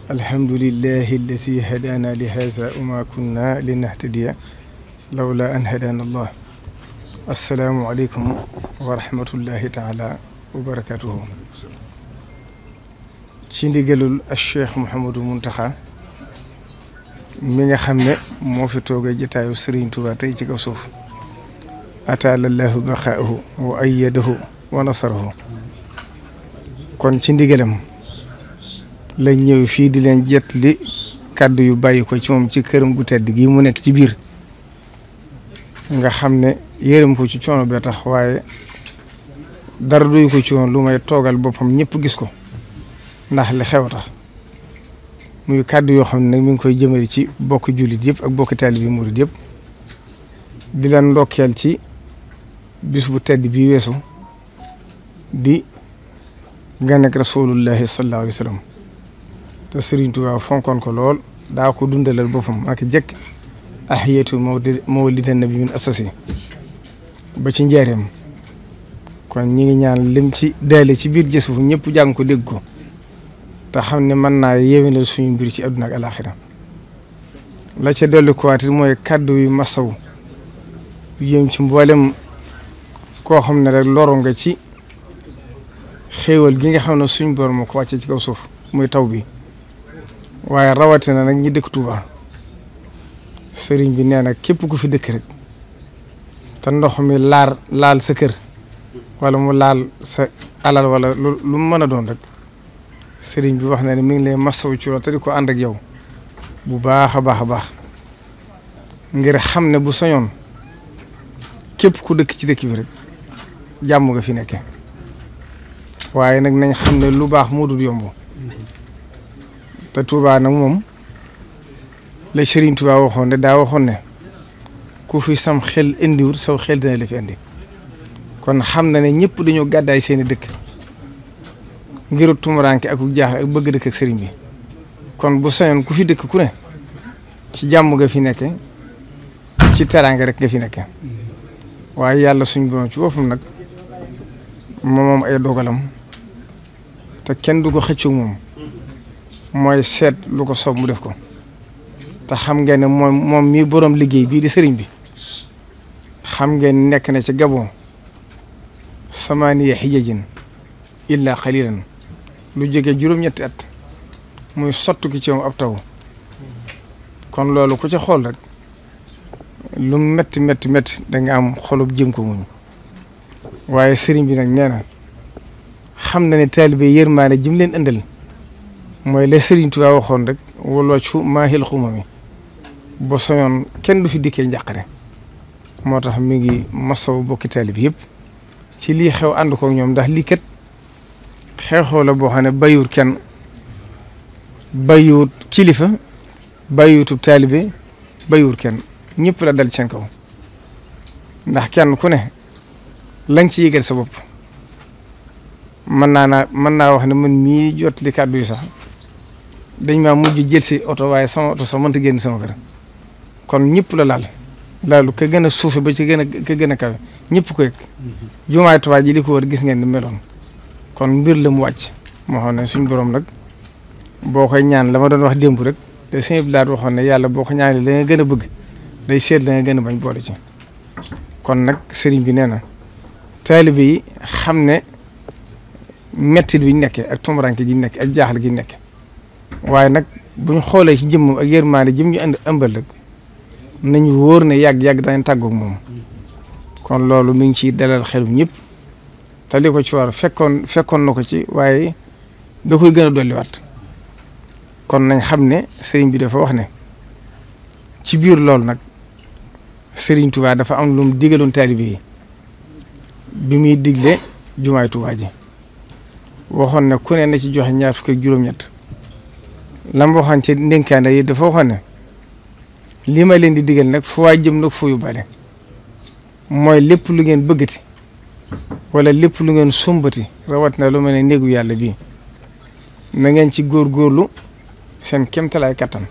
alhamdulillahi alladi hadana li haza wa ma kunna linahtadiya lawla an hadana allah. assalaamu aleykum wa rahmatullahi taala wa barakatuhu. ci ndigalul Cheikh Mouhamadou Mountakha mi nga xam ne moo fi toogee jotaayu Serigne Touba tey ci kaw suuf ataalallahu baqaahu wa ayyadahu wa nasarahu. kon ci ndigalam la ñëw fii di leen jot li kàddu yu bàyyi ko ci moom ci këram gu tedd gi mu nekk ci biir nga xam ne yërëm ko ci coono bee tax waaye dara doy ko ci woon lu may toogal boppam ñëpp gis ko ndax li xew tax muy kàddu yoo xam ne nag mi ngi koy jëmale ci bokk jullit yëpp ak bokk taalibe murid yëpp di leen ndokkeel ci bis bu tedd bi weesu di gan ak rasulullahi sallallahu alayhi wa sallam te Serigne Touba fonkoon ko lool daa ko dundalal boppam ak jëkk ahiyatu mawlidan nabi min asasi ba ci njaareem kon ñi ngi ñaan lim ci daale ci biir jës fu ñëpp jàng ko dégg ko te xam ne mën naa yéwénal suñu mbir ci àdduna ak alaxira la ca dolli ko waat mooy kàddu yu masaw yëm ci mboolem koo xam ne rek loru nga ci xéewal gi nga xam ne suñ borom moo ko wàccee ci kaw suuf muy taw bi waaye rawatina nag ñi dëkk Touba sëriñ bi nee na képp ku fi dëkk rek te ndox mi laal sa kër wala mu laal sa alal wala lu mu mën a doon rek sëriñ bi wax na ne mi ngi lay masawu ci loolu te di ko ànd ak yow bu baax a baax a baax ngir xam ne bu soñoon képp ku dëkk ci dëkk bi rek jàmm nga fi nekke waaye nag nañ xam ne lu baax moo dul yomb te Touba nag moom la Serigne Touba waxoon ne daa waxoon ne ku fi sam xel indiwul saw xel dina la fi indi kon xam na ne ñëpp dañoo gàddaay seeni dëkk ngir tumuraanke ak jaaxle ak bëgg dëkk ak sëriñ bi kon bu soñoon ku fi dëkk ku ne ci jàmm nga fi nekke ci teraanga rek nga fi nekke waaye yàlla suñ borom ci boppam nag moom ay dogalam te kenn du ko xëccoo moom mooy seet lu ko soob mu def ko te xam ngeen ne moom mii borom liggéey bii di sëriñ bi xam ngeen nekk na ci Gabon samaniya xijajin illa xalilan lu jóge juróom-ñetti at muy sottu ki ci moom ab taw kon loolu ku ci xool rek lu metti da nga am xolub jëm ko muñ waaye sëriñ bi nag nee na xam na ne taalibe yërmaane jim leen ëndal mooy la Sëriñ Tuubaa waxoon rek wala cu maahil xuma mi ba soñoon kenn du fi dikkee njàqare moo tax mi ngi masaw bokki taalibe yëpp ci lii xew ànd ko ñoom ndax lii kat xew-xew la boo xam ne bayuut kenn bayuut kilifa bayuutub taalibe bayuut kenn ñëpp la dal ci seen kaw ndax kenn ku ne lañ ci yëgal sa bopp mën naa wax ne man mii jot li kàddu yi sax dañ maa mujj jël si oto waaye sama oto sax mënta génn sama kër kon ñëpp la laalu ka gën a suufe ba ci ka gën a kawe ñëpp ko yëg jumaay Tuubaa ji li ko war gis ngeen ni meloon kon mbir la mu wàcc moo xam ne suñ borom nag boo koy ñaan la ma doon wax démb rek te sëñ bi daal waxoon ne yàlla boo ko ñaanee la nga gën a bëgg day seet la nga gën a bañ boole ci kon nag sëriñ bi nee na taalibe yi xam ne mettit bi ñu nekkee ak tumuranke gi ñu nekkee ak jaaxle gi ñu nekkee waaye nag bu ñu xoolee ci jëmmam ak yërmaande jëm ñu indi ëmbal rek nañu wóor ne yàgg dañ tàggoog moom kon loolu mi ngi ciy dalal xelum ñëpp te li ko ci war fekkoon na ko ci waaye da koy gën a dolliwaat kon nañ xam ne sëriñ bi dafa wax ne ci biir loolu nag Sëriñ Tuubaa dafa am lu mu digaloon taalibe yi bi muy digle jumaay Tuubaa ji waxoon ne ku ne na ci joxe ñaar fukk ak juróom-ñett lam waxoon ci ndénkaane yi dafa waxoon ne lii ma leen di digal nag fu waay jëm nag fu yóbbaale mooy lépp lu ngeen bëggati wala lépp lu ngeen sumbati rawat na lu mel ne néegu yàlla bii na ngeen ci góorgóorlu seen kéemtalaay kattan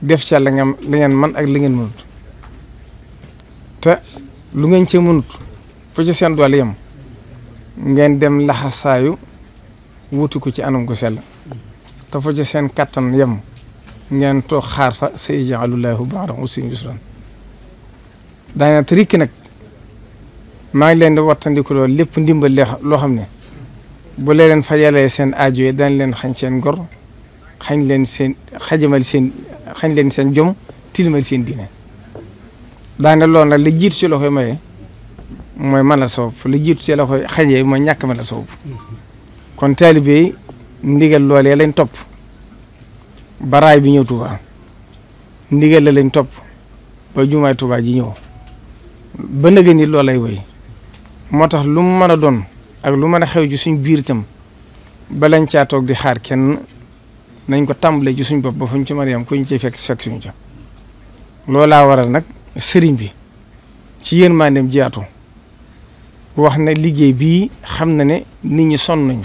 def ca la ngeen man ak la ngeen mënut te lu ngeen ca mënut fu ci seen doole yem ngeen dem laxasaayu wutu ko ci anam gu sell te fa ca seen kattan yem ngeen toog xaar fa sayaj'alullaahu ba'da usrin yusran daana trikk nag maa ngi leen di wattandiku loolu lépp ndimbal loo xam ne bu leen fajalee seen aajo yi dañ leen xañ seen ngor xañ leen seen jom tilimal seen diine daane loolu nag la jiitu ci la koy maye mooy mënal sa bopp la jiitu ci la koy xañee mooy ñàkk mënal sa bopp kon taalibe yi ndigal loolee lañ topp baraay bi ñëw Touba ndigal la lañ topp ba jumaay Touba ji ñëw ba nëgë ni loolu lay woy moo tax lu mu mën a doon ak lu mën a xew ci suñ biir itam balañ caa toog di xaar kenn nañ ko tàmbalee ci suñ bopp ba fuñ ci mën a yam kuñ ci fekk suñu ca loolaa waral nag sëriñ bi ci yéen maa dem jiyaatu wax ne liggéey bii xam na ne nit ñi sonn nañ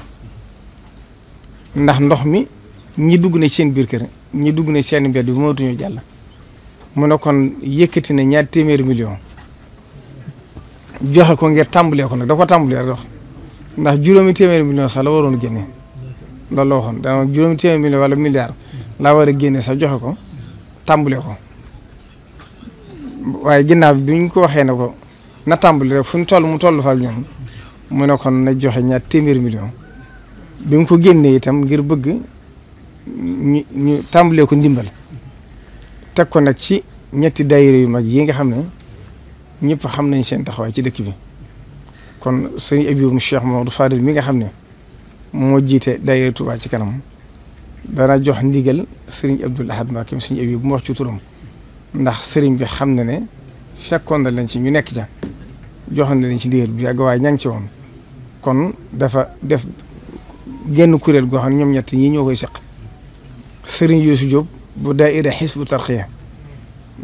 ndax ndox mi ñi dugg na seen biir kër ñi dugg na seen mbedd bi mënatuñu jàll mu ne kon yëkkati na 200 millions joxe ko ngir tàmbalee ko nag da ko tàmbalee dox ndax 800 millions sax la waroon a génne loolu la waxoon dama 800 millions wala milliard laa war a génne sax joxe ko tàmbalee ko waaye ginnaaw bi ñu ko waxee ne ko na tàmbali rek fu ñu toll mu toll fa ak ñoom mu ne kon na joxe 200 millions bi mu ko génnee itam ngir bëgg ñu tàmbalee ko ndimbal teg ko nag ci ñetti daayira yu mag yi nga xam ne ñëpp xam nañ seen taxawaay ci dëkk bi kon sëñ Abibu Cheikh Mamadou Fadil mi nga xam ne moo jiite daayira Touba ci kanam dana jox ndigal sëriñ Abdoul Ahad Mbacké sëñ Abibu mu wax ci turam ndax sëriñ bi xam na ne fekkoon na leen ci ñu nekk ca joxoon na leen ci ndigal bi ak waaye ña ngi ci woon kon dafa def genn kuréel goo xam ne ñoom ñett ñii ñoo koy seq sëriñ Youssou Diop bu daayira Hizbut Tarqiyyah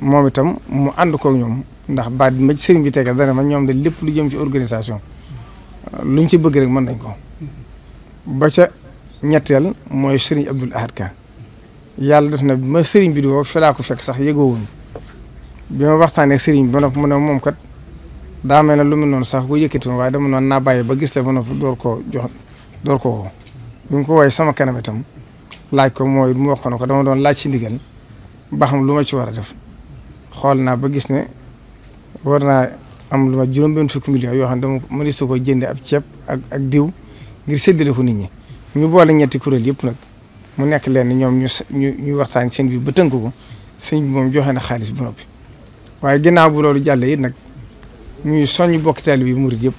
moom itam mu ànd koog ñoom ndax baat bi ma ci sëriñ bi tegal dana ma ñoom de lépp lu jëm ci organisation luñ ci bëgg rek mën nañ ko ba ca ñetteel mooy sëriñ Abdoul Ahad Ka yàlla def na bi ma sëriñ bi di woo fi laa ko fekk sax yëgoowuñ bi ma waxtaanee sëriñ bi ba noppi mu ne moom kat daa mel ne lu mel noonu sax bu yëkkati waaye dama noonu naa bàyyi ba gis la ba noppi door koo woo bi mu ko woowee sama kanam itam laaj ko mooy mu wax ko ne ko dama doon laaj ci ndigal ba xam lu ma ci war a def xool naa ba gis ne war naa am lu ma juróom-benn fukki millions yoo xam ne dama mënees ko jënde ab ceeb ak diw ngir séddale ko nit ñi ñu boole ñetti kuréel yëpp nag mu nekk leen ñoom ñu waxtaan seen bi ba tënk ko sëñ bi moom joxe na xaalis bu noppi waaye ginnaaw bu loolu jàllee it nag ñuy soññ bokk taalibe bi murid yëpp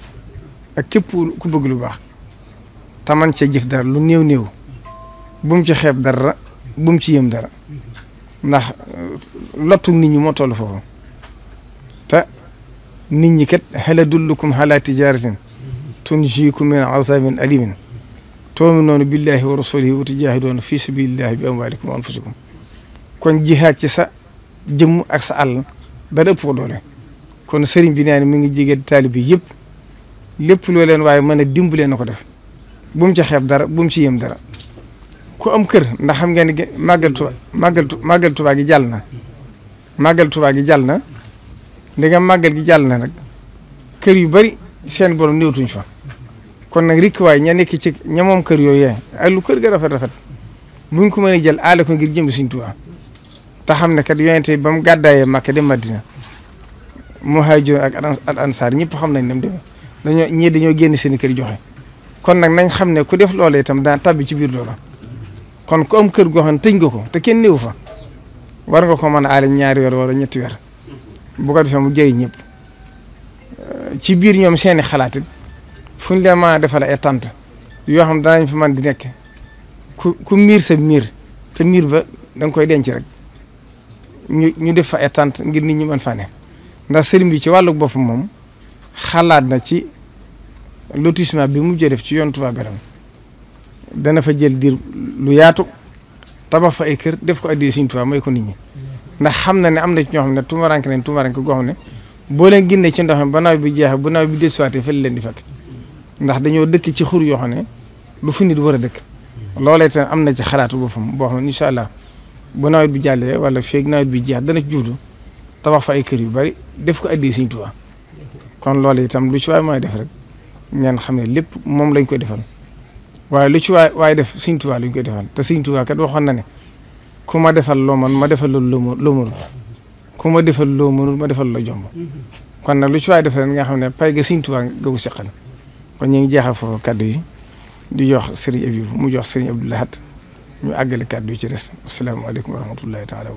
ak képp ku bëgg lu baax te man cee jëf dara lu néew bu mu ci xeeb dara bu mu ci yëm dara ndax lottu nit ñi moo toll foofu te nit ñi kat hal adullukum ala tijaratin tunjiikum min azabin alimin tu'minuuna billahi wa rasulihi wa tujaahiduuna fi sabilillahi bi amwaalikum wa anfusikum kon jihaad ci sa jëmm ak sa àll dara ëpp ko doole kon sëriñ bi nee na mi ngi jege taalib bi yëpp lépp loo leen waaye mën a dimbalee na ko def bu mu ci xeeb dara bu mu ci yëm dara ku am kër ndax xam ngeen ne màggal Tuubaa gi jàll na màggal Tuubaa gi jàll na ndegam màggal gi jàll na nag kër yu bari seen borom néewtuñ fa kon nag rikk waay ña nekk ci ña moom kër yooyu ak lu kër ga rafet buñ ko mën a jël aale ko ngir jëm Sëriñ Tuubaa te xam ne kat yonente ba mu gàddaayee Makka dem Madina muhaajir ak ansaar ñëpp xam nañ dem dañoo génn seen kër joxe kon nag nañ xam ne ku def loola itam daa tabbi ci biir loola kon ku am kër goo xam ne tëj nga ko te kenn néew fa war nga ko mën a aale 2 weer wala 3 weer bu ko defee mu jëriñ ñëpp ci biir ñoom seeni xalaat it fu ñu leen mën a defal ay tànt yoo xam danañ fa mën di nekk ku miir sa miir te miir ba da nga koy denc rek ñu def fa ay tànt ngir nit ñi mën fa ne ndax sëriñ bi ci wàllu boppam moom xalaat na ci lotissement bi mu def ci yoon Touba Belem dana fa jël diir lu yaatu tabax fa ay kër def ko addee Sëriñ Tuubaa may ko nit ñi ndax xam na ne am na ci ñoo xam ne tumaranke nañ tumaranke goo xam ne boo leen génnee ci ndox mi ba nawet bi jeex ba nawet bi desuwaatee fa leen di fekk ndax dañoo dëkk ci xur yoo xam ne lu fu nit war a dëkk loolee tam am na ci xalaatu boppam boo xam ne incha allah bu nawet bi jàllee wala feeg nawet bi jeex dana ci jublu tabax fa ay kër yu bari def ko addee Sëriñ Tuubaa kon loolu itam lu ci waay mooy def rek ngeen xam ne lépp moom lañ koy defal waaye lu ci waaye def Sëriñ Tuubaa luñ koy defal te Sëriñ Tuubaa kat waxoon na ne ku ma defal loo man ma defal loo mënul ku ma defal loo mënul ma defal loo jomb kon nag lu ci waay defal nga xam ne pay ga Sëriñ Tuubaa nga ko seqal kon ñu ngi jeexal foofu kaddu yi di jox Serigne Abibou mu jox Serigne Abdou Lahad ñu àggale kaddu yi ci des asalaamaaleykum wa rahmatullahi taala